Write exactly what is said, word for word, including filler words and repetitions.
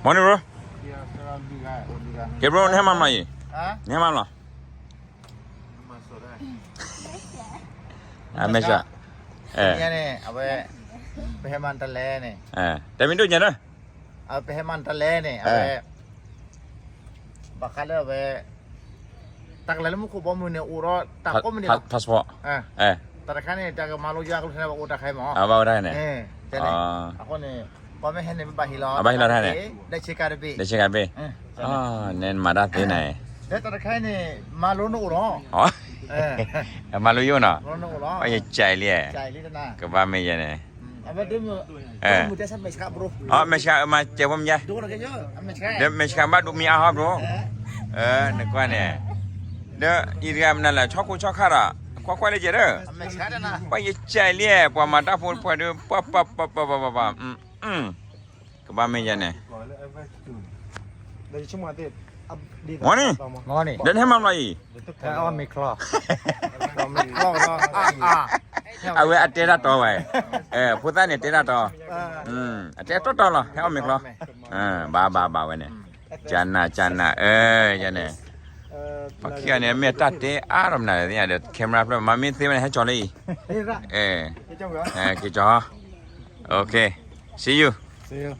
Morning, bro. Dia sekarang beli kan, oh beli kan. Okay, bro, နေမှမလားယီ Ha? နေမှမလားအမေရှာအဲ Ini ni, apa? Peheman tele ni. အဲတမင်တို့ညနော် Apa peheman tele ni? Apa? Bakal apa? Tak lalu muka bomu ni uro tak kau ni. passport Ah, Eh, tak kan ni tak malu juga kalau sana udah kai mau. Apa udah ni? Eh, jadi Ah. Aku ni, kau meh ni bahilo. Ah, bahilo dah ni. Dah cakap lebih. Dia cakap be. Eh, Ah, nen mada te nai. Dah tak kai ni malu nu uro. Oh, Eh, malu yo na. Malu nu uro. Oh, ye chai li eh. Cai li na. Ke ba me ye ne. Apa dia mu? Eh. Mu dia sampai sekarang bro. Oh, me sha ma che bom ya. Dua lagi je, ambil sekarang. De me sha ba du mi a ha bro. Eh, ne kwa ne. De i ga na la cho ko cho kha ra. Kwa kwa le je de. Ambil sekarang na. Ba ye chai li eh. Pwa ma ta pho pwa de. Pwa pa pa pa pa pa pa. Mm. Mm. Ke ba me ye ne. Dah cuma dia. Morning. Morning. De ne ma lo yi. Oh, mikro. Mikro. Ah, ah. အဝဲအတဲတတ်တော်ဝဲအဲဖိသၣ်နေတဲတတ်တော်อืมအတဲတော်တော်လီၤဟဲအီၣ်မ့ၢ်ကျီအင်းဘာဘာဘာဝဲန့ၣ်ဂျာနာဂျာနာအဲယန့ၣ်ပခိၣ်န့ၣ်မ့ၢ်တတ်တဲအါရမနာ်ဒီး camera ဖျက်မမင်းသေးဝဲန့ၣ်ဟဲကြော်လေးအဲအဲကကြော် okay see you See you.